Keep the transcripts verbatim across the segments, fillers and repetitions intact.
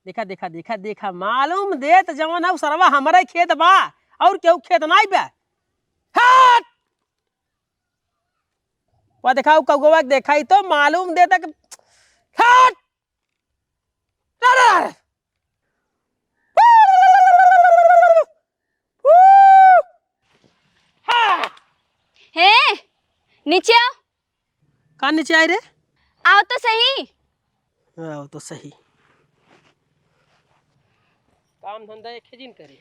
देखा, देखा, देखा, देखा, मालूम देत जवन है, उ सरवा हमरे खेत बा, और केहू खेत नाई बा। हट! वा देखा, उ कौवा के देखा ही तो मालूम देता कि, हट! रा, रा, रा, रा। हे, नीचे आओ। का नीचे आई रे? आओ तो सही। आओ तो सही। काम धंधा एक ही जिन करे।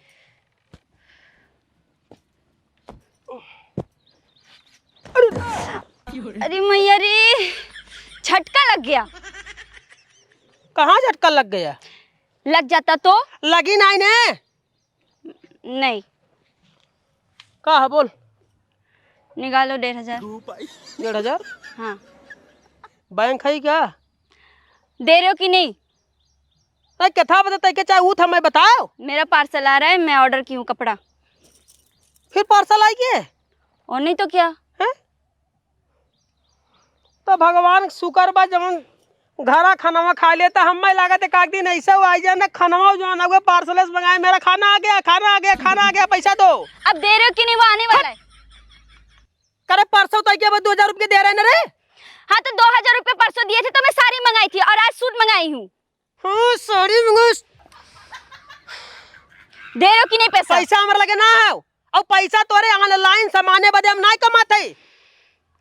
अरे मैया रे, झटका लग गया। कहाँ झटका लग गया? लग जाता तो? लगी नाई ने। नहीं। का है बोल? निकालो डेढ़ हजार। डेढ़ हजार? हाँ। बैंक है क्या? दे रहे हो कि नहीं? अरे कथा बता, तैके चाहे ऊ था मैं बताओ। मेरा पार्सल आ रहा है, मैं ऑर्डर की हूँ कपड़ा। फिर पार्सल आई के? और नहीं तो क्या? हैं? तो भगवान शुक्र बा जवन घरा खानावा खा लेता। हम्मे लागत है काक दिन ऐसे हुआ आई जाए ना, खानावा जो ना हुए पार्सल से मंगाए, मेरा खाना आ गया, खाना आ गया, खाना आ गया, पैसा दो। अब दे रहे हो कि नहीं, वो आने वाला है। करे परसों तो के बाद दो हजार रुपये दे रहे ना रे। हाँ तो दो हजार रुपये परसों दिए थे तो मैं साड़ी मंगाई थी और आज सूट मंगाई हूँ। हाँ, साड़ी मंगाई। दे रहे हो कि नहीं पैसा? पैसा हमारे लगे ना है। और पैसा तोरे ऑनलाइन सामाने बदे हम ना कमात है।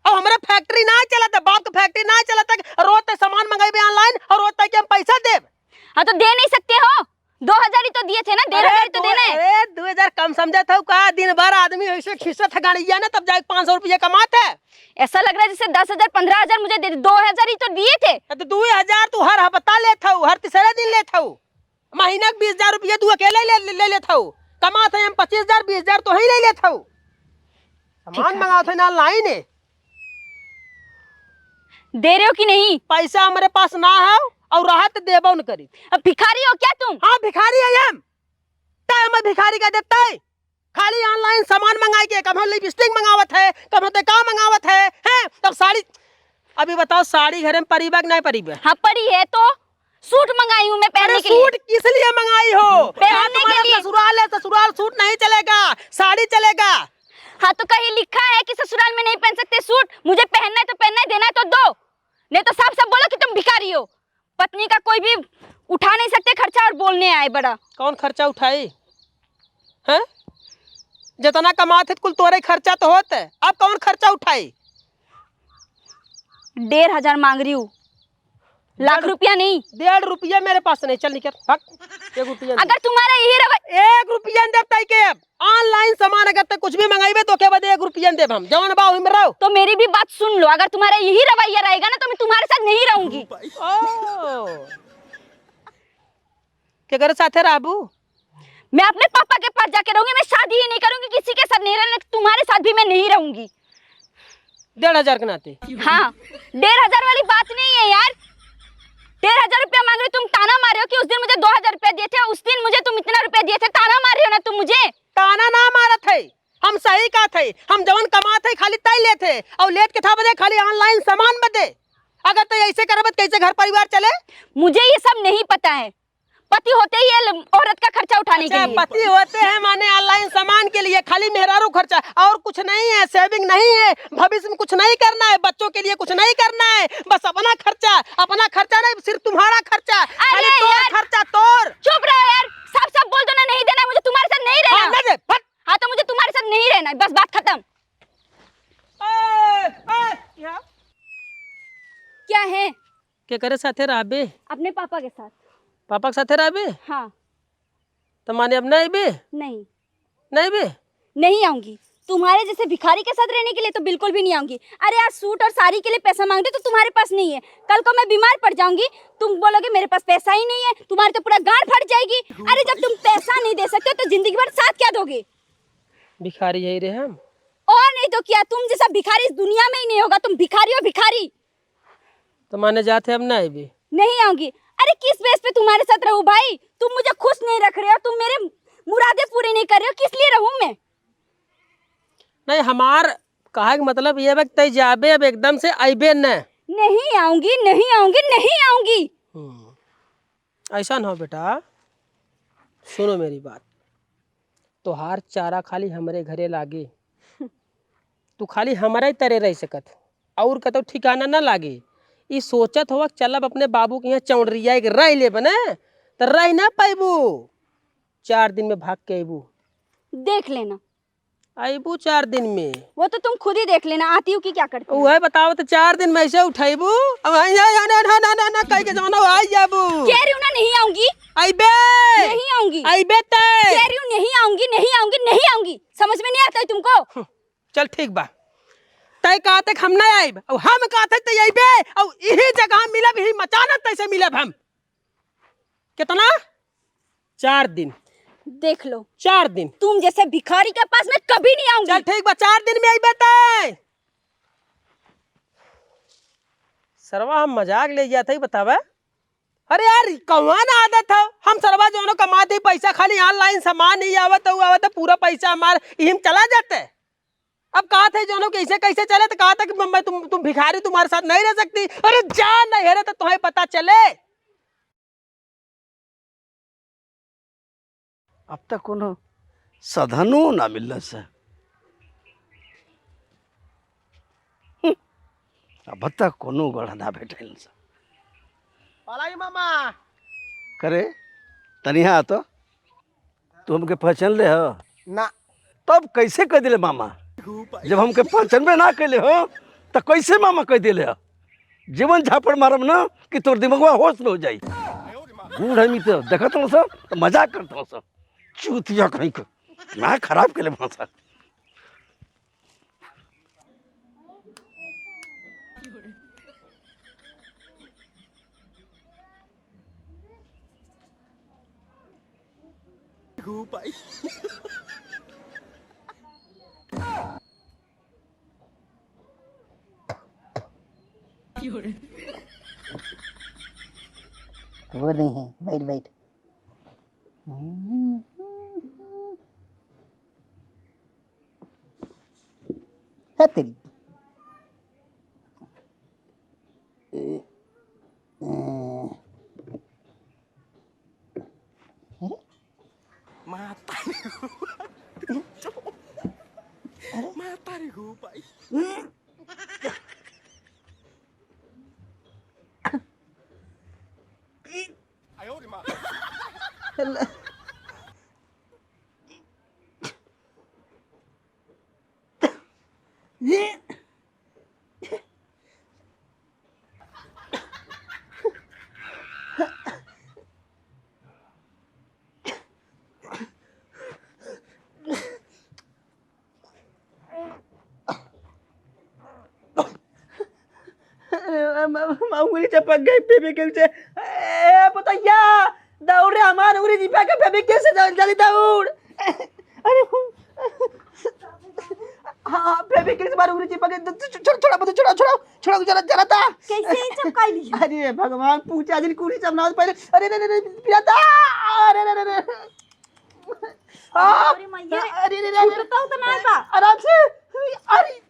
और हमारे फैक्ट्री ना चलत है, बाप के फैक्ट्री ना चलत है। रोज ते सामान मंगाइबे ऑनलाइन और रोज तक के हम पैसा देब। हाँ, तो दे नहीं सकते हो? दो हजार ही तो दिए थे ना, डेढ़ हजार ही तो दो, देना है। अरे, दो हजार कम समझत हो का? दिन भर आदमी ऐसे खींचत है गाड़िया ना, तब जाके पाँच सौ रुपया कमात है। ऐसा लग रहा है जैसे दस हजार, पन्द्रह हजार मुझे दे दे, दो हजार ही तो दिए थे। अरे, तो दो हजार तू हर हफ्ता लेत हो, हर तीसरे दिन लेत हो। महीना के बीस हजार रुपया तू अकेले ले, ले, ले लेत हो। कमात है हम पच्चीस हजार, बीस हजार तो ही ले लेत हो। सामान भिखारी। मंगावत है ना लाइन है। दे रहे हो कि नहीं? पैसा हमारे पास ना है और रहा तो देबो न करी। अब भिखारी हो क्या तुम? हाँ, भिखारी है हम। तय हमें भिखारी का देता है। खाली ऑनलाइन सामान मंगाई के, कभो लिपस्टिक मंगावत है, कभो ते का मंगावत है, हैं? तब साड़ी, अभी बताओ, साड़ी घरे में परी बा कि नहीं परी बा? हाँ, परी है तो। सूट मंगाई हूँ मैं पहनने अरे के लिए। सूट किस लिए मंगाई हो? पहनने हाँ, तुम्हारा के लिए। ससुराल है, ससुराल सूट नहीं चलेगा, साड़ी चलेगा। हाँ, तो कहीं लिखा है कि ससुराल में नहीं पहन सकते सूट? मुझे पहनना है तो पहनना है, देना है तो दो, नहीं तो साफ साफ बोलो कि तुम भिखारी हो। पत्नी का कोई भी उठा नहीं सकते खर्चा और बोलने आए बड़ा। कौन खर्चा उठाई? हैं? जितना कमात है कुल तोरे खर्चा तो होत है, अब कौन खर्चा उठाई? डेढ़ हजार मांग रही हूँ, लाख डेढ़ रुपया नहीं। डेढ़ रुपया मेरे पास नहीं, चल निकल, भाग। एक रुपया नहीं। अगर तुम्हारा यही रवै- एक रुपया नहीं देता है के अब। ऑनलाइन सामान अगर तक कुछ भी मंगाइबे तो के बाद एक रुपया नहीं देब हम, जवन बा ओहिम रहो। तो मेरी भी बात सुन लो, अगर तुम्हारा यही रवैया रहेगा ना तो मैं तुम्हारे साथ नहीं रहूंगी। ओ। केकरे साथे रहबू? मैं अपने पापा के पास जाके रहूंगी, मैं शादी ही नहीं करूंगी किसी के साथ, नहीं रहना, तुम्हारे साथ भी मैं नहीं रहूंगी। डेढ़ हजार के नाते। हाँ, डेढ़ हजार वाली बात नहीं है यार। डेढ़ हजार रुपया मांग रहे हो, तुम ताना मार रहे हो कि उस दिन मुझे दो हजार रुपया दिए थे, उस दिन मुझे तुम इतना रुपया दिए थे, ताना मार रहे हो ना तुम मुझे। ताना ना मारत है, हम सही कहत है, हम जवन कमात है खाली तय लेत है और लेत के था बदे खाली ऑनलाइन सामान बदे। अगर तो ऐसे करबे तो कैसे घर परिवार चले? मुझे ये सब नहीं पता है। पति होते ही ये ल-, औरत का खर्चा उठाने के अच्छा, लिए। पति होते हैं माने ऑनलाइन सामान के लिए, खाली मेहरारू खर्चा, और कुछ नहीं है, सेविंग नहीं है, भविष्य में कुछ नहीं करना है, बच्चों के लिए कुछ नहीं करना है, बस अपना खर्चा, अपना खर्चा नहीं, सिर्फ तुम्हारा खर्चा, अरे खाली तोर यार। खर्चा तोर। चुप रहो यार, साफ साफ बोल दो ना, नहीं देना है मुझे, तुम्हारे साथ नहीं रहना। हाँ, ना दे, फट। हाँ, तो मुझे तुम्हारे साथ नहीं रहना है, बस बात खत्म। ए, ए, यहाँ। क्या है? केकरे साथे रहबे? अपने पापा के साथ। पापा के साथे रहबे? हाँ। तो माने अब नहीं बे? नहीं। नहीं बे? नहीं आऊंगी। तुम्हारे जैसे भिखारी के साथ रहने के लिए तो बिल्कुल भी नहीं आऊंगी। अरे, आज सूट और साड़ी के लिए पैसा मांगते तो तुम्हारे पास नहीं है, कल को मैं बीमार पड़ जाऊंगी, तुम बोलोगे मेरे पास पैसा ही नहीं है, तुम्हारी तो पूरा गांड फट जाएगी। अरे, जब तुम पैसा नहीं दे सकते तो जिंदगी भर साथ क्या दोगे? भिखारी यही रहे हम। और नहीं तो क्या, तुम जैसा भिखारी इस दुनिया में ही नहीं होगा, तुम भिखारी हो भिखारी। तो माने जाते अब ना आइबे? नहीं आऊंगी। अरे किस बेस पे तुम्हारे साथ रहूं भाई, तुम मुझे खुश नहीं रख रहे हो, तुम मेरे मुरादें पूरी नहीं कर रहे हो, किस लिए रहूं मैं? नहीं, हमार कहे के मतलब ये बा कि तै जाबे अब एकदम से आइबे न। नहीं आऊंगी, नहीं आऊंगी, नहीं आऊंगी। हम्म। ऐसा न हो बेटा, सुनो मेरी बात, तोहार चारा खाली हमरे घरे लागे। तू खाली हमरे तरे रह सकत हो, और कतौ ठिकाना ना लागे। ई सोचत होवा चलब अपने बाबू के यहाँ चौंडरिया एक रह लेब ना, त रह ना पाइबू। चार दिन में भाग के अइबू। देख लेना। अइबू चार दिन में। वो तो तुम खुद ही देख लेना, आती हूँ कि क्या करती हूँ। उहे बताओ तो, चार दिन में ऐसे उठैबू, अब आई, आई, ना, ना, ना, ना, ना, कह के जमाना आई जाबू। कह रही हूँ ना, नहीं आऊंगी। अइबे। नहीं आऊंगी। अइबे तै। कह रही हूँ, नहीं आऊंगी, नहीं आऊंगी, नहीं आऊंगी। समझ में नहीं आता है तुमको? हम्म, चल ठीक बा। तै कहा तक हम ना आइब, अब हम कहा तक तै अइबे, अब यही जगह मिलब, यही मचानत तैसे मिलब हम। कितना? चार दिन। देख लो, चार दिन। तुम जैसे भिखारी के पास मैं कभी नहीं आऊंगी। चल ठीक बा, चार दिन में अइबे तै। सरवा हम मजाक ले जात हई, बतावा। अरे यार, कौन आदत है? हम सरवा जौनो कमात ही पैसा खाली online सामान ही आवत है, आवत है, पूरा पैसा हमार इही में चला जाते। अब कहा थे जौनो कैसे कैसे चले तो कहा था कि मैं, तुम, तुम भिखारी, तुम्हारे साथ नहीं रह सकती। अरे जा नहीं है रे तो तुम्हें पता चले। अब तक कोनो साधनो ना मिलल से। हम्म, अब तक कोनो गढ़ ना भेटल से। पालाई मामा। करे, तनिहा तो, तू हमके पहचान ले हो? ना। तब कैसे कह दिले मामा? जब हमके पहचानबे ना कैले हो, त कैसे मामा कह दिले हो? जीवन झापड़ मारब ना कि तोर दिमागवा होश में हो जाई। बूढ़ आदमी तो देखत हन सब, तो मजाक करत हन सब। चूतिया कहीं के, ना खराब के ले भाषा। वो नहीं है, बैठ, बैठ। है तेरी। ए, ए। अरे? माता रे। अरे? माता रे गो भाई। अरे, म-, म-, म-, उंगली चपक गई फेविक्विक से। ए, पतैया, दौड़ रे, हमार उंगली चिपक गई फेविक्विक से, जल-, जल्दी दौड़। अरे, हाँ, फेविक्विक से हमार उंगली चिपक गई। छ-, छ-, छोड़ा, छोड़ा, छोड़ा, छोड़ा, छोड़ा, जरा, जरा था। कैसे ही चपकाई ली? अरे भगवान, पूछा जिन कुर्सी चपनावत पहले। अरे, रे, रे, रे, पिराता। अरे, रे, रे, रे। आ, अरे मैया, अरे, रे, रे, रे। छूटता तो ना बा। आराम से। अरे।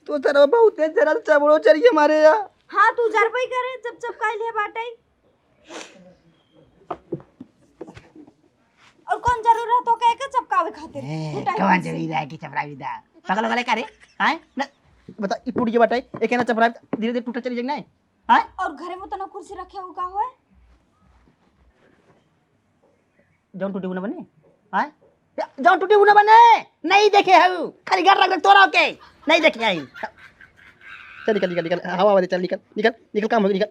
तो तेरा बहुत तेज जरा चबड़ो चढ़िए मारे या। हाँ, तू जरबई करे, चप चप काई ले बाटे। और कौन जरूर है तो कह के चपकावे खातिर? ए, तू टाइम कौन से। जरूरी रहे कि चपरावी दा? पागल वाले का रे? आए? ना, बता, ई टूट गया बाटे, एक है ना चपरावी, धीरे धीरे टूटा चली जाएगा ना। आए? और घरे में तो ना कुर्सी रखे हो का होए? जौन टूटी उ ना बने? आए? या, जौन टूटी उ ना बने? नहीं देखे हऊ, खाली घर रख रख तोरा के, नहीं देखे आई। चल निकल, निकल, निकल, हवा वाले, चल निकल, निकल, निकल, काम हो गया, निकल।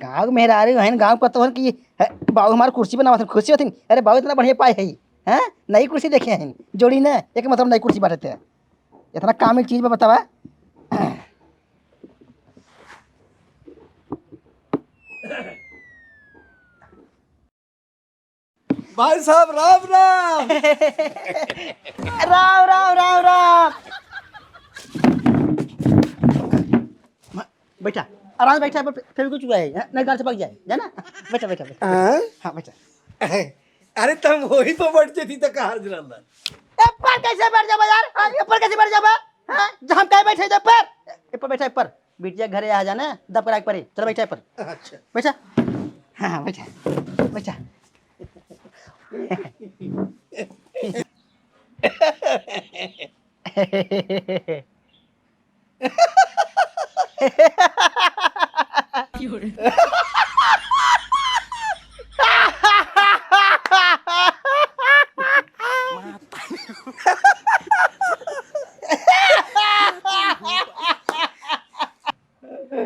गाँव के मेहरारू हन, गाँव के पतोहन की, है, बाबू हमार कुर्सी बनावत हन, खुशी होथिन, "अरे बाबू इतना बढ़िया पाए है, हैं? नई कुर्सी देखे हन, जोड़ी न, एक मतलब नई कुर्सी बाटे ते। इतना कामिल चीज बा बतावा।" भाई साहब, राम राम। राम, राम, राम, राम। बैठा, आराम से बैठा, पर फेविक्विक चुआ है, हाँ? नहीं, गाल से पक जाए, जाना? बैठा, बैठा, बैठा। हाँ? हाँ, बैठा। अरे, तुम वही पर बैठ जाती तो कहाँ से रहता? ए, पर कैसे बैठ जाबा यार? हाँ, ये पर कैसे बैठ जाबा? हाँ? जब हम कहीं बैठे, जब पर? ए पर बैठा, ए पर। बिटिया घरे आ जाना, दब करा के परी। चल बैठा ए पर। अच्छा। बैठा। हाँ, हाँ, बैठा। बैठा।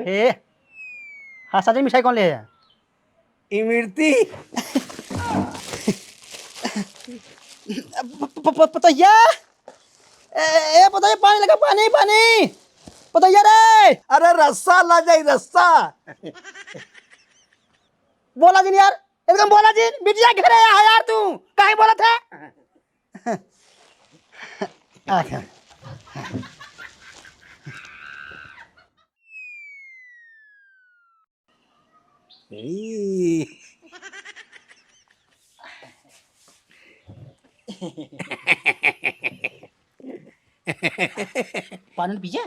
हे, हाँ, सच में मिठाई कौन ले आया? इमरती। प-, प-, प-, पतोहिया। ए, ए, पतोहिया, पानी लगा, पानी, पानी। पतोहिया रे। अरे, रस्सा ला जाई, रस्सा। बोला जिन यार, एकदम बोला जिन, बिटिया घरे आ यार तू, काहे बोलत है? अच्छा। ई। पानी पीछे?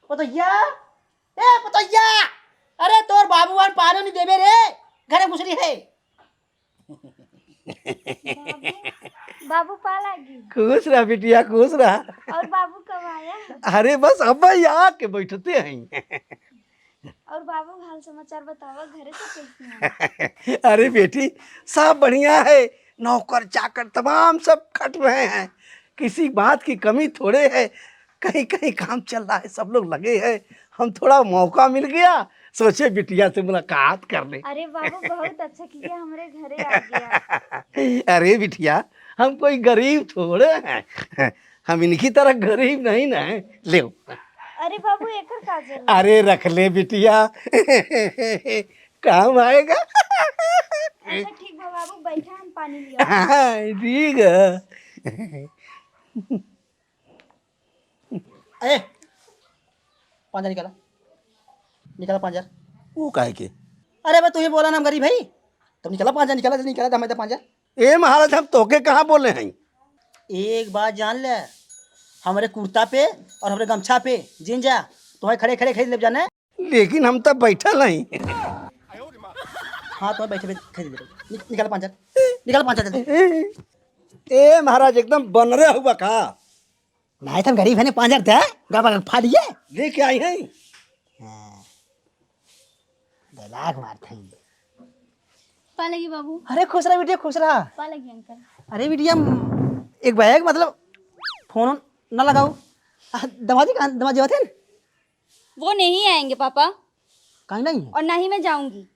पतोहिया, ए पतोहिया, अरे तोर बाबू आन पानी नहीं देवे रे, घरे घुसरी है। बाबू, बाबू पा लागी। खुश रह बिटिया, खुश रह। और बाबू कब आया? अरे बस अब ही आके बैठते हैं। और बाबू, हाल समाचार बतावा, घरे से कैसे हैं? अरे बेटी, सब बढ़िया है, नौकर चाकर तमाम सब खट रहे हैं, किसी बात की कमी थोड़े है, कहीं कहीं काम चल रहा है, सब लोग लगे हैं। हम थोड़ा मौका मिल गया, सोचे बिटिया से मुलाकात कर ले। अरे बाबू, बहुत अच्छा किया, हमरे घरे आ गया। अरे बिटिया, हम कोई गरीब थोड़े हैं, हम इनकी तरह गरीब नहीं ना है। ले। अरे बाबू, एकर का जरूरत? अरे रख ले बिटिया, काम आएगा। अच्छा ठीक बा बाबू, बैठा, हम पानी लिया। हाँ, ठीक है। ए, पाँच हजार निकाला, निकाला पाँच हजार। वो काहे के? अरे बे, तू ही बोला ना हम गरीब है, तब निकाला पाँच हजार, निकाला, निकाला, हमें दे पाँच हजार। ए महाराज, हम तोके कहाँ बोले हैं? एक बात जान ले, हमरे कुर्ता पे और हमरे गमछा पे जिन जा, तुम्हें खड़े खड़े खरीद ले जाने। लेकिन हम तब बैठल हई। हाँ, तो बैठे बैठे खरीद ले। नि-, निकाल पाँच हजार, निकाल पाँच हजार जल्दी। ए महाराज, एकदम बनरे हुआ का? नहीं, तो हम गरीब है ना, पाँच हजार दे, गड़बड़ फाड़िए। लेके आई हैं। हाँ। दे लाख मार थे। पा लगी बाबू। अरे खुश रहा बिटिया, खुश रहा। पा लगी अंकल। अरे बिटिया, एक बैग मतलब फोन न लगाओ। आ, दमाजी कहाँ, दमाजी होते हैं? वो नहीं आएंगे पापा। कहीं नहीं है? और ना ही मैं जाऊंगी।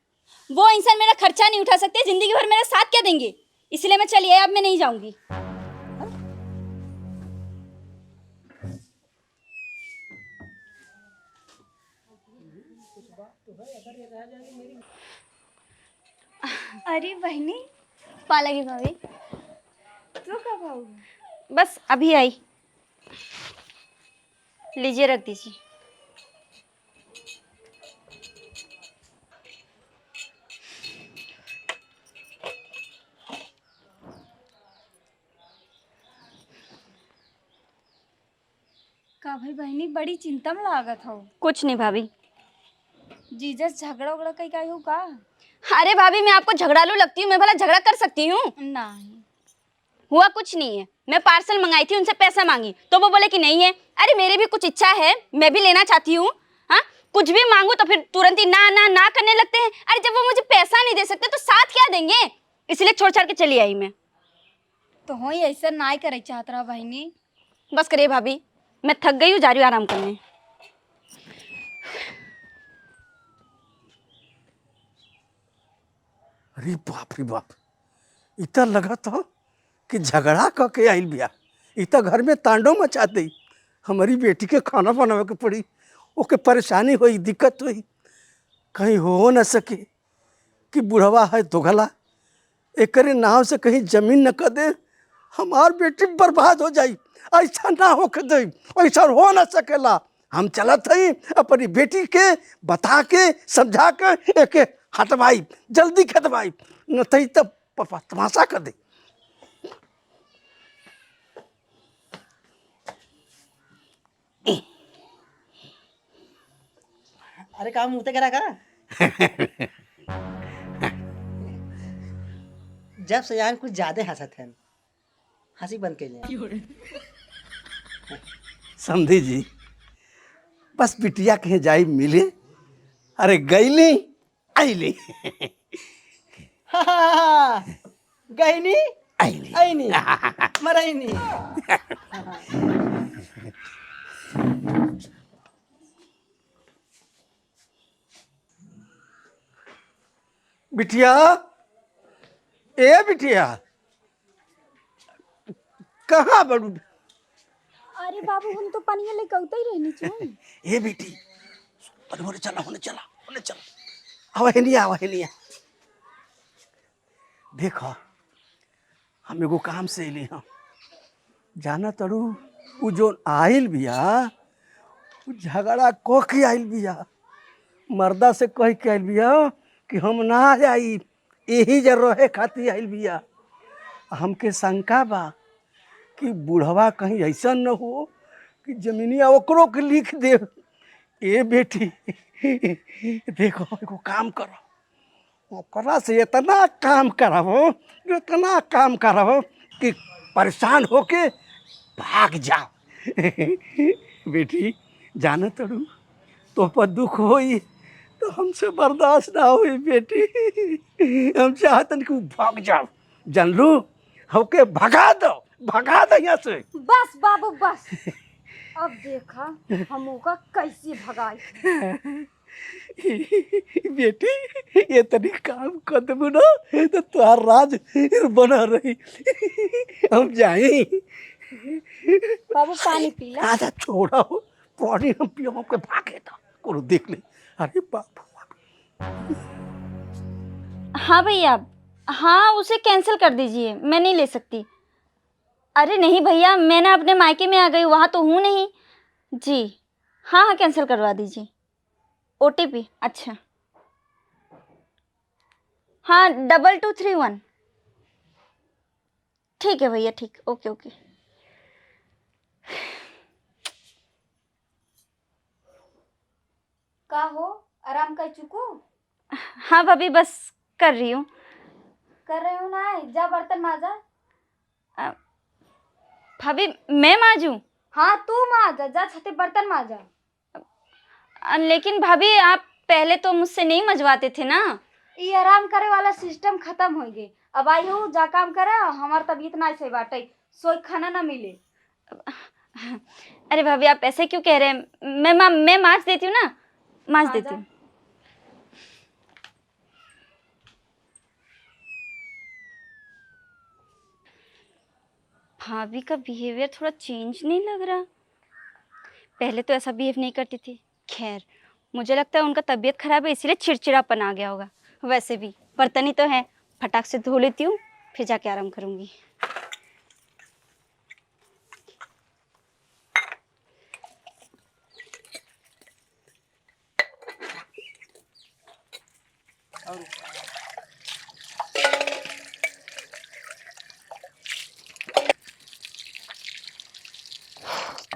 वो इंसान मेरा खर्चा नहीं उठा सकते, जिंदगी भर मेरा साथ क्या देंगे? इसलिए मैं चली आई, अब मैं नहीं जाऊंगी। अरे बहनी, पा लगी भाभी। तू कब आओगी? बस अभी आई। लीजिए, रख दीजिए। का भाई बहनी, बड़ी चिंता में लागत हो? कुछ नहीं भाभी। जीजा से झगड़ा उगड़ा कई का हो का? अरे भाभी, मैं आपको झगड़ालू लगती हूँ? मैं भला झगड़ा कर सकती हूँ? नहीं। हुआ कुछ नहीं है, मैं पार्सल मंगाई थी, उनसे पैसा मांगी तो वो बोले कि नहीं है। अरे मेरी भी कुछ इच्छा है, मैं भी लेना चाहती हूँ। हाँ, कुछ भी मांगू तो फिर तुरंत ही ना ना ना करने लगते हैं। अरे जब वो मुझे पैसा नहीं दे सकते तो साथ क्या देंगे? इसलिए छोड़ छाड़ के चली आई मैं। तो हो ऐसा ना करे चाहत रहा बहनी। बस करे भाभी, मैं थक गई हूँ, जा रही हूँ आराम करने। अरे बाप रे बाप, इ त लगत हो कि झगड़ा क के आइल बिया। इ त घर में तांडव मचा दे। हमारी बेटी के खाना बनावे के पड़ी, ओके परेशानी होई, दिक्कत होई, कहीं हो न सके कि बुढ़वा है दोगला, एकरे नाम से कहीं जमीन न कर दे, हमार बेटी बर्बाद हो जाई। ऐसा ना होके दे, ऐसा हो ना सकेला। हम चलत हई, अपनी बेटी के बता के, समझा के एके हटवाई, जल्दी हटवाई, न तई तब प-, प-, तमाशा कर दे। काम उते करा का? जब से जान कुछ ज्यादा हंसत हैं, हंसी बंद कर ले। समधी जी, बस बिटिया के जाई मिले। अरे गईली, आईली। गईनी, आईली। आईनी, मरईनी। बिटिया, ए बिटिया, कहाँ बड़ू? अरे बाबू, हम तो पनिया लेके उतई रहनी चाहिए। ए बेटी, अरे होने चला, होने चला, होने चला। आवा हेनिया, आवा हेनिया। देखा, हम एगो काम से अइली हम। जाना तड़ू, उ जोन आइल बिया, उ झगड़ा क के आइल बिया। मर्दा से कह के आइल बिया कि हम ना जाई, यही जे रहे खातिर आइल बिया। हमके शंका बा कि बुढ़वा कहीं ऐसा न हो कि जमीनिया ओकरो के लिख दे। ए बेटी, देखो, एगो काम करो, ओकरा से इतना काम करावो, इतना काम करावो कि परेशान होके भाग जाओ। बेटी, जाने तड़ू, तो पर दुख होई, तो हमसे बर्दाश्त ना होई बेटी। हम चाहतन कि उ भाग जाओ, जानलू, हमके भगा दो, भगा दो यहाँ से। बस बाबू, बस। अब देखा, हम ओका कैसे भगाई। बेटी, ये तनी काम कर देबू ना, तो तोहार राज बना रही। हम जाई। बाबू, पानी पी ला। आजा, छोड़ा हो, पानी हम पियो, हमके भागे था, कोनो देख ले। अरे बाप। हाँ भैया, हाँ, उसे कैंसिल कर दीजिए, मैं नहीं ले सकती। अरे नहीं भैया, मैं ना अपने मायके में आ गई, वहाँ तो हूँ नहीं। जी, हाँ, हाँ, कैंसिल करवा दीजिए। ओटीपी, अच्छा। हाँ, डबल टू थ्री वन। ठीक है भैया, ठीक, ओके, ओके। का हो, आराम कर चुकू? हाँ भाभी, बस कर रही हूँ। कर रही हूँ ना, जा बर्तन माजा। अ, भाभी, मैं माजूँ? हाँ, तू माजा, जा छते बर्तन माजा। अ, लेकिन भाभी, आप पहले तो मुझसे नहीं मजवाते थे ना। ई आराम करे वाला सिस्टम खत्म हो गए। अब आई हो, जा काम करे, हमार तबीयत ना सही बाटे, सोई खाना ना मिले। अरे भाभी, आप ऐसे क्यों कह रहे हैं? मैं मा-, मैं माज देती हूँ ना, माज हाँ, देती जा। हूँ। भाभी का बिहेवियर थोड़ा चेंज नहीं लग रहा? पहले तो ऐसा बिहेव नहीं करती थी। खैर, मुझे लगता है उनका तबीयत खराब है, इसीलिए चिड़चिड़ापन आ गया होगा। वैसे भी बर्तन ही तो है, फटाक से धो लेती हूँ, फिर जाके आराम करूँगी।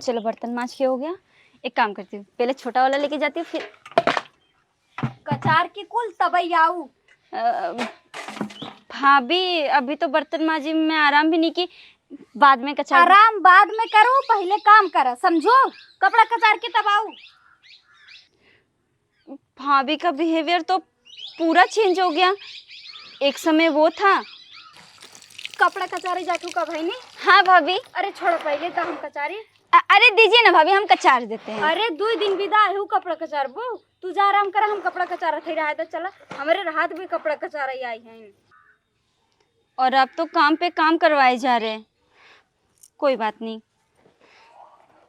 चलो, बर्तन माज के हो गया। एक काम करती हूँ, पहले छोटा वाला लेके जाती हूँ, फिर कचार के कुल तबई आऊ। अ, भाभी, अभी तो बर्तन माजी, मैं आराम भी नहीं की, बाद में कचार। आराम बाद में करो, पहले काम करा, समझो? कपड़ा कचार के तब आऊ। भाभी का बिहेवियर तो पूरा चेंज हो गया। एक समय वो था। कपड़ा कचारे जाके का भाई ने? हाँ भाभी। अरे छोड़ो, पहले तो हम कचारे। अ-, अरे दीजिए ना भाभी, हम कचार देते हैं। अरे दुई दिन बिदा है, कपड़ा कचारबू? तू जा आराम कर, हम कपड़ा कचारत है, रहा दे, चला। हमरे रात भी कपड़ा कचारे आई हैं। और अब तो काम पे काम करवाए जा रहे हैं। कोई बात नहीं,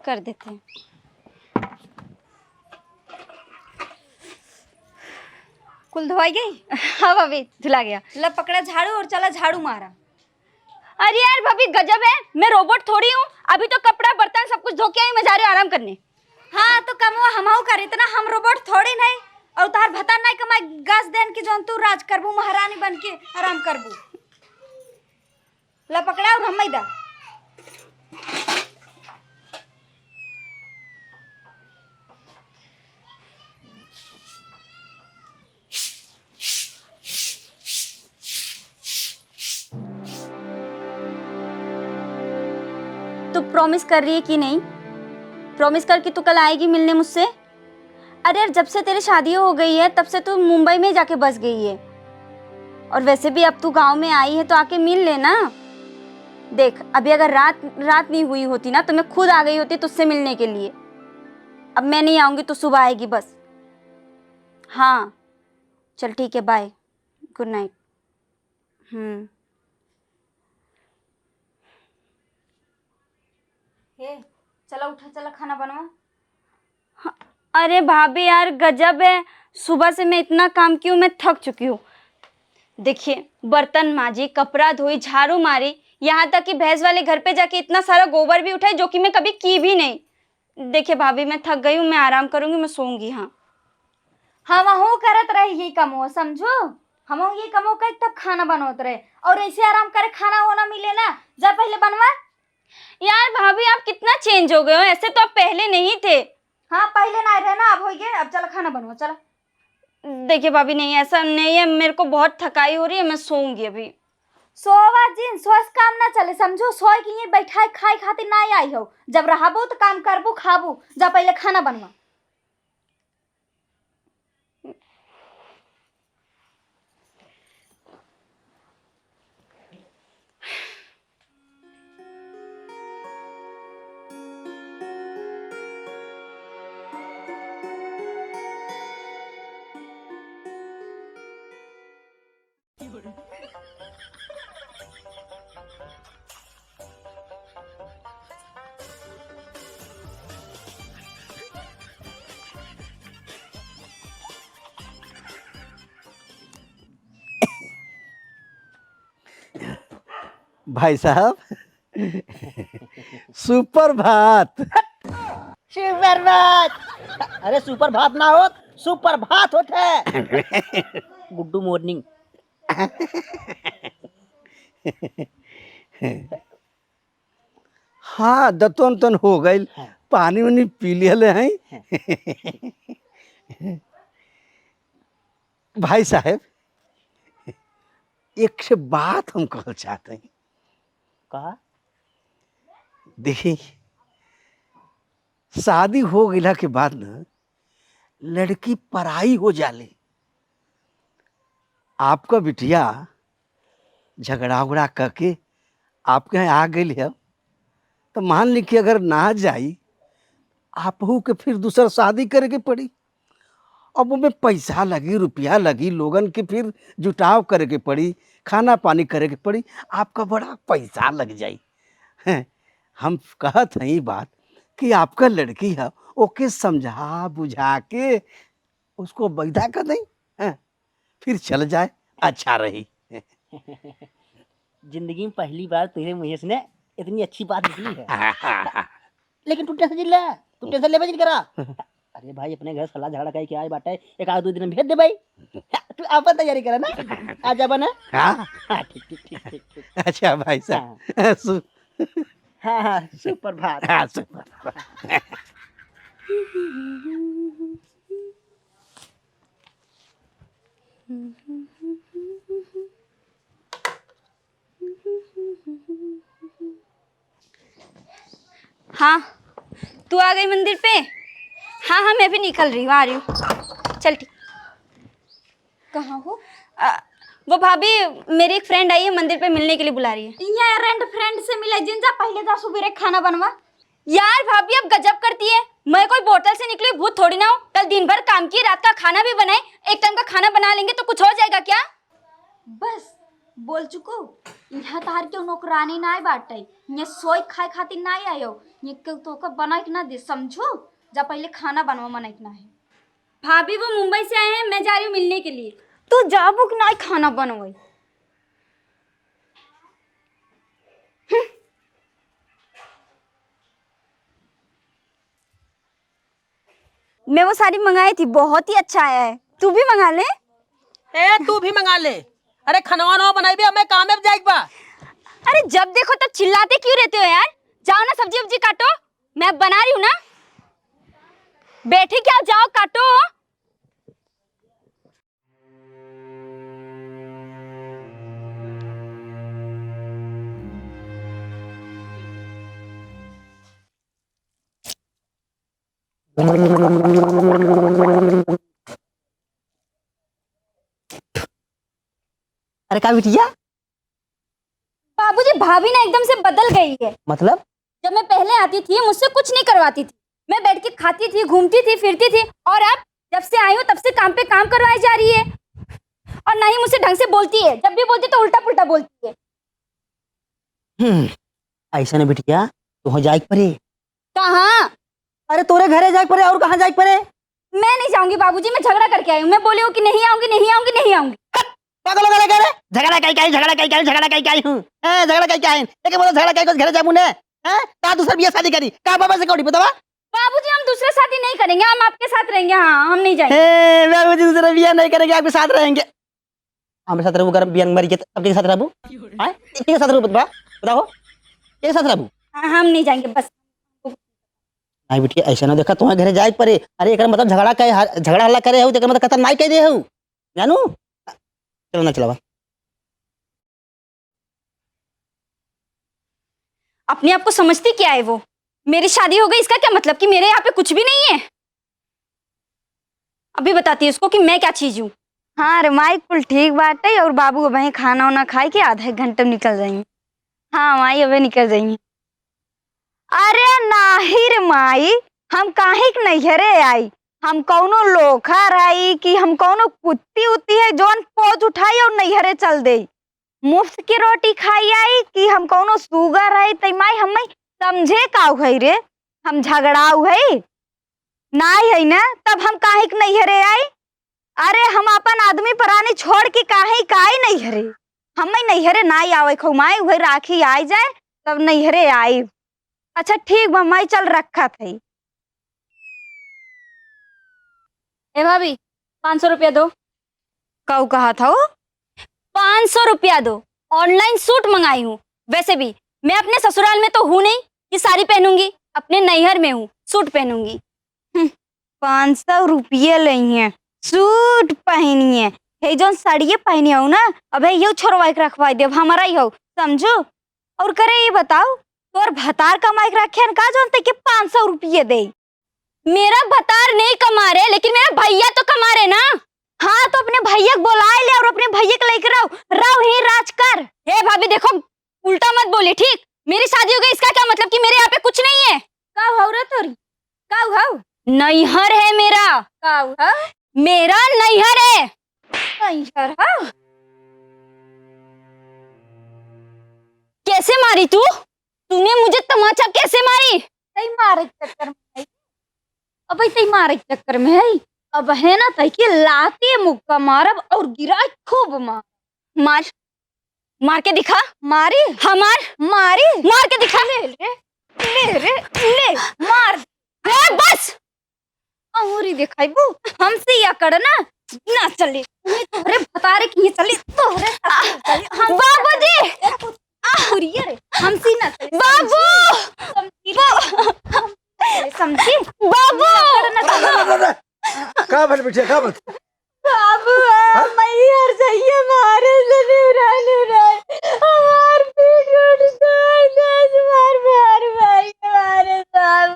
कर देते हैं। कुल धोवाई गई? हाँ भाभी, धुला गया। ला पकड़ा झाड़ू और चला झाड़ू मारा। अरे यार भाभी, गजब है, मैं रोबोट थोड़ी हूँ। अभी तो कपड़ा बर्तन सब कुछ धो के आई, मैं जा रही हूँ आराम करने। हाँ, तो कमवा हमहू कर, इतना हम रोबोट थोड़ी नहीं। और तार भतार नहीं कमाई गस देन की जौन तू राज करबू, महारानी बन के आराम करबू। ला पकड़ा और हम दा। तू प्रॉमिस कर रही है कि नहीं? प्रॉमिस कर कि तू कल आएगी मिलने मुझसे। अरे यार, जब से तेरी शादी हो गई है, तब से तू मुंबई में जाके बस गई है। और वैसे भी अब तू गांव में आई है, तो आके मिल लेना। देख, अभी अगर रात, रात नहीं हुई होती ना, तो मैं खुद आ गई होती तुझसे मिलने के लिए। अब मैं नहीं आऊंगी, तू सुबह आएगी बस। हाँ, चल ठीक है, बाय, गुड नाइट। हम्म। हे, चला उठा, चला खाना बनवा। हाँ, अरे भाभी यार, गजब है, सुबह से मैं इतना काम की हूँ, मैं थक चुकी हूँ। देखिए, बर्तन माजी, कपड़ा धोई, झाड़ू मारी, यहाँ तक कि भैंस वाले घर पे जाके इतना सारा गोबर भी उठाई, जो कि मैं कभी की भी नहीं। देखिए भाभी, मैं थक गई हूँ, मैं आराम करूँगी, मैं सोऊंगी। हाँ, हाँ, वहू करत रही ये कमो, समझो। हमहू ये कमो कई तब खाना बनवत रहे, और ऐसे आराम करे खाना वो ना मिले ना। जा पहले बनवा। यार भाभी, आप कितना चेंज हो गए हो, ऐसे तो आप पहले नहीं थे। हाँ, पहले ना रहे ना, अब हो गए। अब चला खाना बनवा, चला। देखिए भाभी, नहीं, ऐसा नहीं है, मेरे को बहुत थकाई हो रही है, मैं सोऊंगी अभी। सोवा जिन, सोए से काम ना चले, समझो। सोए के ये बैठाए खाए खातिर ना आई हो। जब रहबो तो काम करबो, खाबो। जा पहले खाना बनवा। भाई साहब, सुप्रभात। सुप्रभात। अरे सुप्रभात ना होत, सुप्रभात होत है। गुड्डू मॉर्निंग। हाँ, दतवन तन हो गइल, हाँ। पानी उनी पी लिहले हैं। हाँ। भाई साहब, एक से बात हम कहल चाहत हई। कहा? देखी, शादी हो गइला के बाद न लड़की पराई हो जाले। आपका बिटिया झगड़ा उगड़ा करके आपके यहाँ आ गइल है, तो मान ली कि अगर ना जाई, आपहू के फिर दूसर शादी करे के पड़ी। अब ओमे पैसा लगी, रुपया लगी, लोगन के फिर जुटाव करे के पड़ी, खाना पानी करे के पड़ी, आपका बड़ा पैसा लग जाई। हैं, हम कहत हई बात कि आपका लड़की है, ओके समझा बुझा के उसको बैदा कर दें, हैं, फिर चल जाए, अच्छा रही। जिंदगी में पहली बार तेरे मुंह से इतनी अच्छी बात निकली है। लेकिन तू टेंशन जिन ले, तू टेंशन लेबे जिन करा। अरे भाई, अपने घर सलाह झगड़ा करके आए बाटे, एक आध दो दिन में भेज दे भाई। तू अपन तैयारी करा ना, आ जाबा ना। हाँ। हाँ, ठीक, ठीक, ठीक, ठीक, ठीक। अच्छा भाई साहब, हाँ। सु- हाँ, हाँ, सुप्रभात। हाँ, सुप्रभात। हाँ, तू आ गई मंदिर पे? हाँ, हाँ, मैं भी निकल रही हूँ, आ रही हूँ। चल ठीक। कहाँ हो? अ, वो भाभी, मेरी एक फ्रेंड आई है, मंदिर पे मिलने के लिए बुला रही है। यहाँ रेंट फ्रेंड से मिले जिन जा, पहले जा सुबेरे खाना बनवा। यार भाभी, अब गजब करती है। मैं कोई बोतल से निकली भूत थोड़ी ना हूँ। कल दिन भर काम की, रात का खाना भी बनाए, एक टाइम का खाना बना लेंगे तो कुछ हो जाएगा क्या? बस, बोल चुको। यहाँ तार के नौकरानी ना बाटे, ये सोई खाए खातिर ना आयो, ये केहू तोका बनाए के ना दे, समझो। जा पहले खाना बनवा, मनाई के ना है। भाभी, वो मुंबई से आए हैं, मैं जा रही हूँ मिलने के लिए। तू जाबू कि नाई खाना बनवाई? हम्म। मैं वो साड़ी मंगाई थी, बहुत ही अच्छा आया है, तू भी मंगा ले। ए, तू भी मंगा ले। अरे, खनवा नवा बनाई भी, हमें काम में जाए के बा। अरे, जब देखो तब चिल्लाते क्यों रहते हो यार? जाओ ना, सब्जी वब्जी काटो, मैं बना रही हूँ ना। बैठे क्या, जाओ काटो। अरे का बिटिया? बाबूजी, भाभी ना एकदम से बदल गई है। मतलब? जब मैं पहले आती थी, मुझसे कुछ नहीं करवाती थी, मैं बैठ के खाती थी, घूमती थी, फिरती थी, और अब जब से आई हूँ, तब से काम पे काम करवाए जा रही है, और ना ही मुझसे ढंग से बोलती है। जब भी बोलती है तो उल्टा पुल्टा बोलती है। हम्म, ऐसा ना बिटिया, तुहैं जाए के परे। कहाँ? अरे तोरे घरे जाए के परे, और कहाँ जाए के परे? मैं नहीं जाऊंगी बाबूजी, मैं झगड़ा करके आई हूँ। मैं बोली हूँ कि नहीं आऊंगी, नहीं आऊंगी, नहीं आऊंगी। पागल हो गया क्या रे? झगड़ा कई कई, झगड़ा कई कई, झगड़ा कई कई हूँ। ए, झगड़ा कई कई है? एक बोला झगड़ा कई, कुछ घरे जाबू ने? हैं? का दूसरा बिया शादी करी? का बाबा से कौड़ी बतावा? बाबूजी, हम दूसरा शादी नहीं करेंगे, हम आपके साथ रहेंगे। हाँ, हम नहीं जाएंगे। ए, बाबूजी दूसरा बिया नहीं करेंगे, आपके साथ रहेंगे। हमरे साथ रहबू, अगर बिया मरी के, तब के साथ रहबू? हैं? के साथ रहबू? बतावा, बताओ, के साथ रहबू? हाँ, हम नहीं जाएंगे, बस। नहीं बिटिया, ऐसा ना देखा, तुम्हारे घरे जाए के परे। अरे, एकर मतलब झगड़ा कहे, हर-, झगड़ा हल्ला करे हो, तो एकर मतलब कतल नाई कह दे हो, जानू? चलो ना, चलावा। अपने आप को समझती क्या है वो? मेरी शादी हो गई, इसका क्या मतलब कि मेरे यहाँ पे कुछ भी नहीं है? अभी बताती है उसको कि मैं क्या चीज हूँ। हाँ रे माई, कुल ठीक बाटे। और बाबू अबहीं खाना उना खाए के आधा एक घंटे में निकल जाएंगे। हाँ माई, अबे निकल जाएंगे। अरे नाही रे माई, हम काहे के नैहरे आई? हम कौनो लोखर हई कि हम कौनो कुत्ती उत्ती है जौन पोंछ उठाई और नैहरे चल देई? मुफ्त के रोटी खाई आई कि हम कौनो सुगर हई? तई माई, हम्मे समझे काउ हई रे? हम झगड़ाऊ हई? नाई हई ना, तब हम काहे के नैहरे आई? अरे, हम आपन आदमी परानी छोड़ के काहे के आई नैहरे? हम्मे नैहरे नाई आवे खौ माई, उहे राखी आई जाए, तब नैहरे आई। अच्छा ठीक बा माई, चल रखत हई। ए भाभी, पाँच सौ रुपया दो। काऊ कहा था वो? पाँच सौ रुपया दो, online सूट मंगाई हूँ। वैसे भी मैं अपने ससुराल में तो हूँ नहीं कि साड़ी पहनूंगी, अपने नैहर में हूँ, सूट पहनूंगी। हम्म, पाँच सौ रुपये लइहें, सूट पहनिए, हे जौन साड़िए पहने हो ना, अबे यू छोड़वाई के रखवाई देब, हमारा ही हो, समझो। और करे ये बताओ, तोर भतार कमाई के रखे हैं का जौन तेके पाँच सौ रुपये दे? मेरा भतार नहीं कमा रहे, लेकिन मेरा भैया तो कमा रहे ना। हाँ, तो अपने भैया के बोलाए ले और अपने भैया के लेके रहो, रहो ही राज कर। हे भाभी, देखो, उल्टा मत बोली, ठीक? मेरी शादी हो गई, इसका क्या मतलब कि मेरे यहाँ पे कुछ नहीं है? काऊ हौ रे तोरी? काऊ हौ? नैहर है मेरा। काऊ हौ? मेरा नैहर है। नैहर हौ? कैसे मारी तू? तूने मुझे तमाचा कैसे मारी? तई मारे के चक्कर में है। अबे तई मारे के चक्कर में है। अब है ना, तई के लाते मुक्का मारब और गिराए खूब मार। मार, मार के दिखा। मारी? हाँ, मार। मारी? मार के दिखा। ले रे, ले रे, ले, मार। ए, बस। अंगूरी देखाइबू, हमसे या कर ना, ना चले। उन्हें तोहरे भतारे की चले, तोहरे साथे चले। हम बाबूजी! अंगूरी रे, हमसे ना चले। बाबू! समझी? समझी? बाबू! ना कर ना चले। का भल बिटिया, का भल? बाबू, हाँ? मैहर जाइए, मारे से निउराए, निउराए। हमार पीठ उठ गए, दस बार मार भाई, मारे बाबू।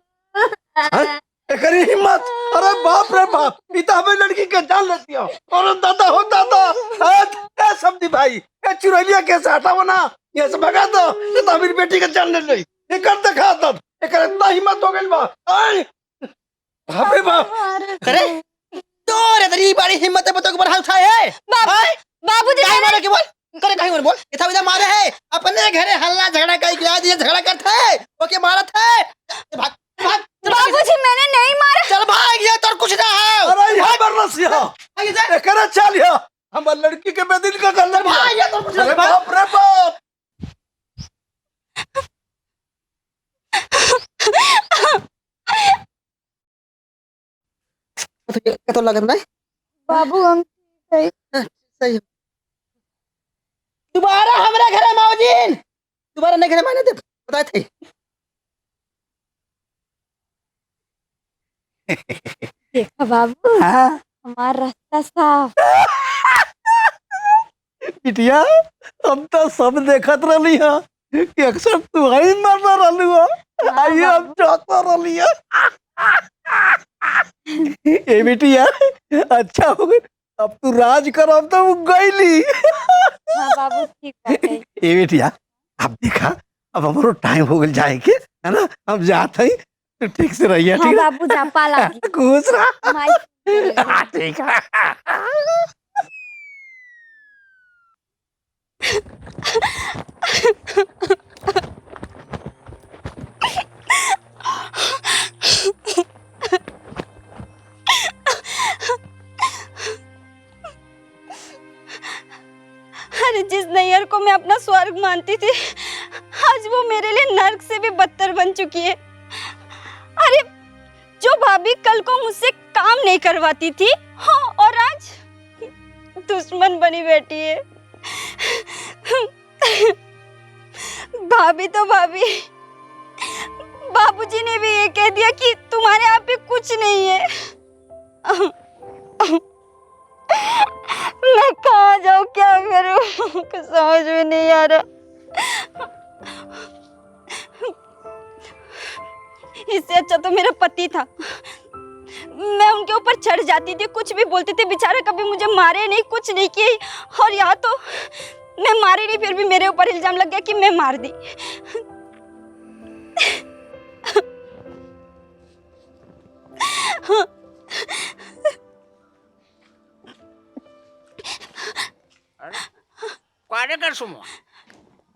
हाँ? एकरी हिम्मत, अरे बाप रे बाप, ई त हमें लड़की के जान लेती हो। अरे दादा हो दादा, ए, ए समधी भाई, ए चुरैलिया के से हटाओ ना, ये से भगा दो, ये तो हमारी बेटी के जान ले ले। ये कर दिखा दो, एकर इतना हिम्मत हो गइल बा। आय, बाप रे बाप। अरे, तोरे तरी बड़ी हिम्मत है, बतौ के बड़ा उठाए है। बाबू, आय, बाबूजी, काहे मैंने मारे के बोल? करे काहे मारे बोल? इतना इधर मारे है, अपने घरे हल्ला झगड़ा कई के आज ये झगड़ा करत है, ओके मारत है। भाग, भाग, चल भाग। बाबूजी, मैंने नहीं मारा। चल भाग, ये तोर कुछ ना है। अरे, यहाँ पर रसिया। आइए जा। एकरा चल यहाँ। हमार लड़की के बेदिन का कर ले। भाग, ये तोर कुछ ना अरे है। बाप रे बाप। तो ये, ये तो लगत नहीं। बाबू, हम ठीक है। हाँ, सही है। दोबारा हमरे घरे मावजिन, दोबारा नहीं घरे माने दे, बताए थे। देखा बाबू, हाँ। हमार रास्ता साफ। बिटिया, हम तो सब देखत रहली हा कि अक्सर तू ही मरना रहलू हा। हाँ, आइए, हम बाबू। जाता रहली हा। ए बिटिया, अच्छा हो गए, अब तू राज कर, अब तो गईली। हाँ बाबू, ठीक बात है। ए बिटिया, अब देखा, अब हमरो टाइम हो गइल जाए के, है ना? हम जात हई, तू ठीक से रहिया, हाँ ठीक ना? बाबू, जा, पा लागी। खुश रहा। माई। हाँ, ठीक है। अरे, जिस नैहर को मैं अपना स्वर्ग मानती थी, आज वो मेरे लिए नर्क से भी बदतर बन चुकी है। अरे, जो भाभी कल को मुझसे काम नहीं करवाती थी, हाँ, और आज दुश्मन बनी बैठी है। भाभी तो भाभी, बाबूजी ने भी ये कह दिया कि तुम्हारे यहाँ पे कुछ नहीं है। मैं कहाँ जाऊँ, क्या करूँ, कुछ समझ में नहीं आ रहा। इससे अच्छा तो मेरा पति था। मैं उनके ऊपर चढ़ जाती थी, कुछ भी बोलती थी। बेचारा कभी मुझे मारे नहीं, कुछ नहीं किए। और यहाँ तो मैं मारी नहीं, फिर भी मेरे ऊपर इल्जाम लग गया कि मैं मार दी। अरे, का रे करसुमवा?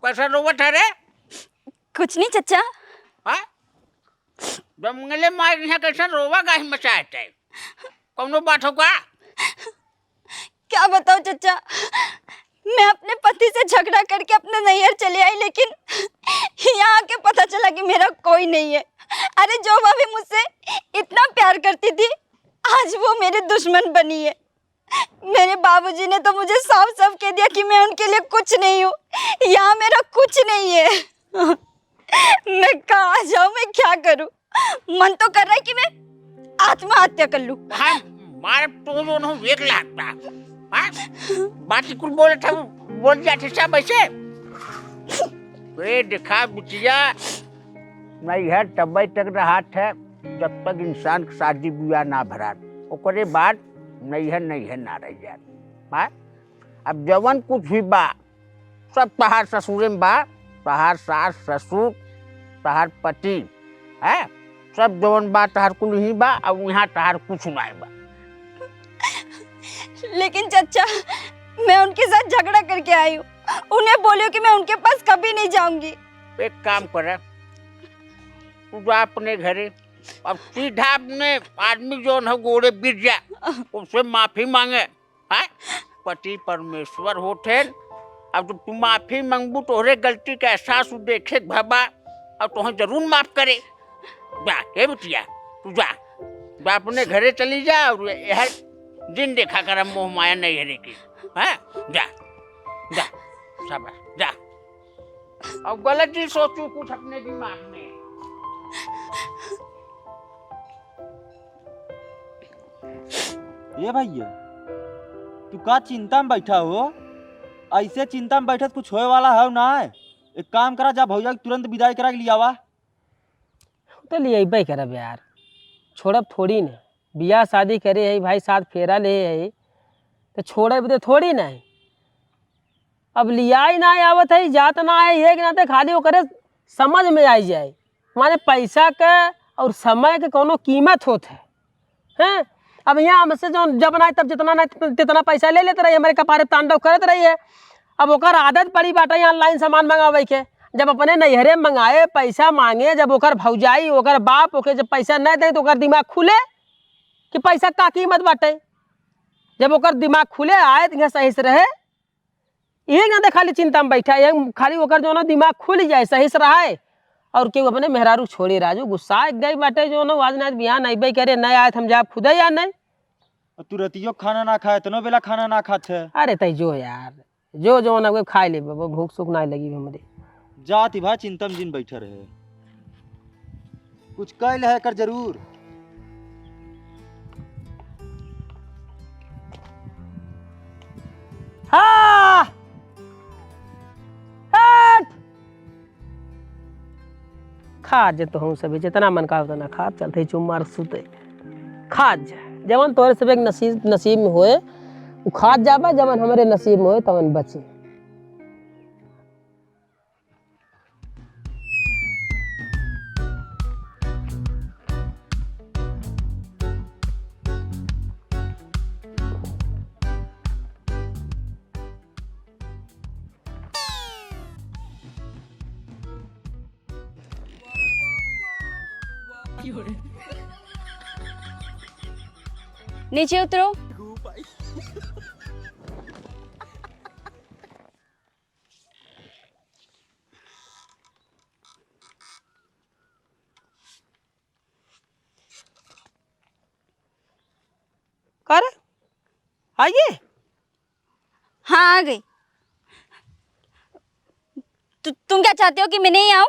कैसे रोवत है रे? कुछ नहीं चचा। हाँ? जंगले मार यहाँ कैसे रोवा गाही मचाए थे? कौनो बात हो का? क्या बताओ चचा, मैं अपने पति से झगड़ा करके अपने नैहर चली आई, लेकिन यहाँ आके पता चला कि मेरा कोई नहीं है। अरे, जो भाभी मुझसे इतना प्यार करती थी, आज वो मेरी दुश्मन बनी है। मेरे बाबूजी ने तो मुझे साफ-साफ कह दिया कि मैं उनके लिए कुछ नहीं हूँ, यहाँ मेरा कुछ नहीं है। मैं कहाँ जाऊँ, मैं क्या करूँ? मन तो कर रहा है कि मैं आत्महत्या कर लूँ। हाँ, मार तो दोनों एक लाख का। हाँ? बाकी कुल बोले था, वो बोल जाते सब ऐसे। ए, देखा बिटिया, नैहर तबै तक रहत है, जब तक इंसान के शादी बियाह ना भरात, ओकरे बाद नैहर, नैहर ना रह जात। हाँ? अब जवन कुछ भी बा, सब तहार ससुरे में बा, तहार सास, ससुर, तहार पति, हैं? सब जवन बा, तहार कुल ही बा, अब यहाँ तहार कुछ नाय बा। लेकिन चचा, मैं उनके साथ झगड़ा करके आई हूँ, उन्हें बोलियो कि मैं उनके पास कभी नहीं जाऊंगी। एक काम कर, तू जा अपने घरे, अब सीधा अपने आदमी जौन है गोड़े बिर जा, उससे माफी मांगे। हैं? पति परमेश्वर होत हैं। अब जब तू माफी मांगबू, तोहरे गलती का एहसास उ देखे के भवा, और तोहे जरूर माफ करे। जा, ए बिटिया, तू जा, जा अपने घरे चली जा और यह दिन देखा कर मोह माया नहीं है की। हैं? जा, जा, शाबाश, जा। अब गलत ही सोचू कुछ अपने दिमाग में। ए भैया, तू का चिंता में बैठा हो? ऐसे चिंता में बैठत कुछ होए वाला है ना है? एक काम करा, जा भौजा के तुरंत विदाई करा के लियावा। तो लियाइबे करब यार, छोड़ब थोड़ी ना। बियाह शादी करे है भाई, सात फेरा ले है, तो छोड़ब तो थोड़ी ना है। अब लियाई ना आवत है, जात ना है, ये के नाते खाली ओकरे समझ में आई जाए, माने पैसा के और समय के कौनो कीमत होत है, हैं? अब यहाँ हमसे जो जब ना तब जितना ना तितना पैसा ले लेत रही, हमरे कपारे तांडव करत रही है। अब ओकर आदत पड़ी बाटे यहाँ online सामान मंगावे के, जब अपने नैहरे मंगाए, पैसा मांगे, जब ओकर भौजाई, ओकर बाप ओके जब पैसा न दे तो ओकर दिमाग खुले कि पैसा का कीमत बाटे। जब ओकर दिमाग खुले आए तो यहाँ सही से रहे, इहे ना दे खाली चिंता में बैठा है, खाली ओकर जौन दिमाग खुल जाए, सही से रहे, और केहू अपने मेहरारू छोड़े। राजू गुस्सा गई बाटे, जौन आज ना बिहान अइबे करे, न आए त हम जाब खुदे या नहीं। और तू रतियो खाना ना खाए, इतनो बेला खाना ना खात है। अरे तई जो यार, जो जौन अब खाए ले बाबा, भूख सूख ना लगी हमरे। जाति भाई चिंता में जिन बैठे रहे। कुछ कैल है एकर जरूर। हाँ! हट! खा जे तो हम सभी, जितना मन का उतना खा, चलते ही चुम्मा और सुते। खा जे। जवन तोरे सबके नसीब, नसीब में होए, उ खात जाबा, जवन हमरे नसीब में होए, तवन बचे। नीचे उतरो। का रे? आ गए? हाँ, आ गई। तु-, तुम क्या चाहते हो कि मैं नहीं आऊं?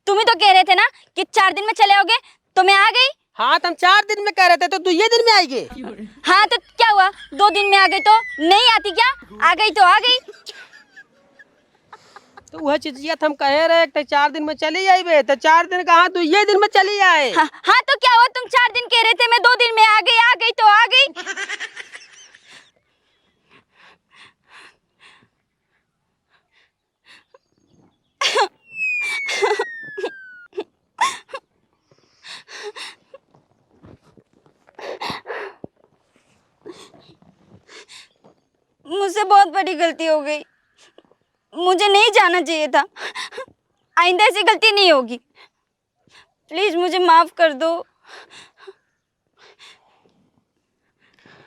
तुम ही तो कह रहे थे ना कि चार दिन में चले आओगे, तो मैं आ गई। हाँ, तो हम चार दिन में कह रहे थे, तो दुइये दिन में आइगे। हाँ, तो क्या हुआ? दो दिन में आ गई तो नहीं आती क्या? आ गई तो आ गई। तो वह चीजिया तो हम कहे रहे कि चार दिन में चली आइबे, तो चार दिन कहाँ, दुइये दिन में चली आए। हाँ, हाँ, तो क्या हुआ? तुम चार दिन कह रहे थे, मैं दो दिन में आ गई, आ गई तो आ गई। मुझसे बहुत बड़ी गलती हो गई, मुझे नहीं जाना चाहिए था। आइंदा ऐसी गलती नहीं होगी। प्लीज मुझे माफ कर दो।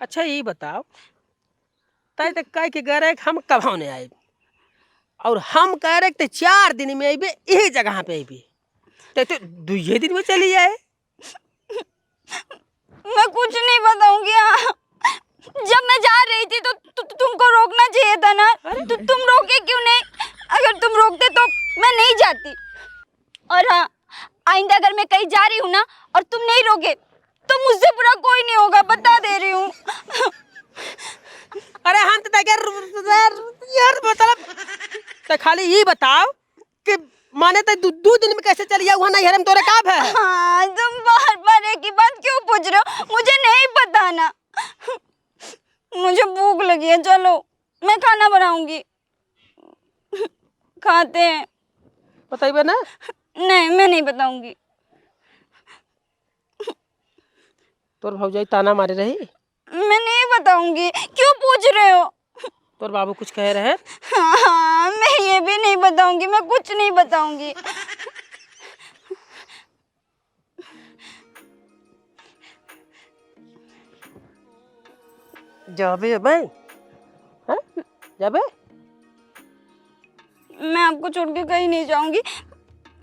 अच्छा, ई बताओ, तय तक कह के गए रहे कि हम कभौ नहीं आइब, और हम कह रहे कि तय चार दिन में अइबे, यही जगह पे अइबे, तय तो दुइये दिन में चली आए। मैं कुछ नहीं बताऊंगी। हाँ, जब मैं जा रही थी तो तु-, तुमको रोकना चाहिए था ना। अरे तु-, तुम रोके क्यों नहीं? अगर तुम रोकते तो मैं नहीं जाती। और हाँ, आइंदा अगर मैं कहीं जा रही हूँ ना और तुम नहीं रोके, तो मुझसे बुरा कोई नहीं होगा, बता दे रही हूँ। अरे हम तो देखे यार, यार मतलब, तो खाली ई बताओ कि माने तो दू, दू दिन में कैसे चली जाऊ वहाँ नैहर में, तोरे का भय है? हाँ, तुम बार बार एक ही बात क्यों पूछ रहे हो? मुझे नहीं पता ना, मुझे भूख लगी है, चलो मैं खाना बनाऊंगी, खाते हैं। बताइबे ना? नहीं, मैं नहीं बताऊंगी। तोर भौजाई ताना मारे रही? मैं नहीं बताऊंगी, क्यों पूछ रहे हो? तोर बाबू कुछ कहे रहे? हाँ, हाँ, मैं ये भी नहीं बताऊंगी, मैं कुछ नहीं बताऊंगी। जाबे अबे? हाँ? जाबे? मैं आपको छोड़ के कहीं नहीं जाऊंगी।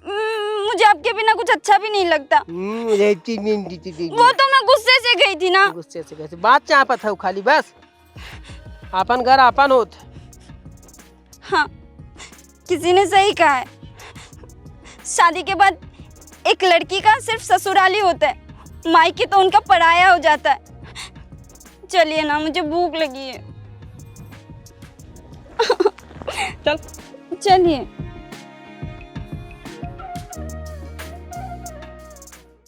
म-, मुझे आपके बिना कुछ अच्छा भी नहीं लगता। हम्म, मुझे अच्छी नींद दी थी। वो तो मैं गुस्से से गई थी ना। गुस्से से गई थी। बात चापत है खाली बस। आपन घर आपन होत। हाँ, किसी ने सही कहा है, शादी के बाद एक लड़की का सिर्फ ससुराल ही होता है, मायके तो उनका पराया हो जाता है। चलिए ना, मुझे भूख लगी है। चल। चलिए।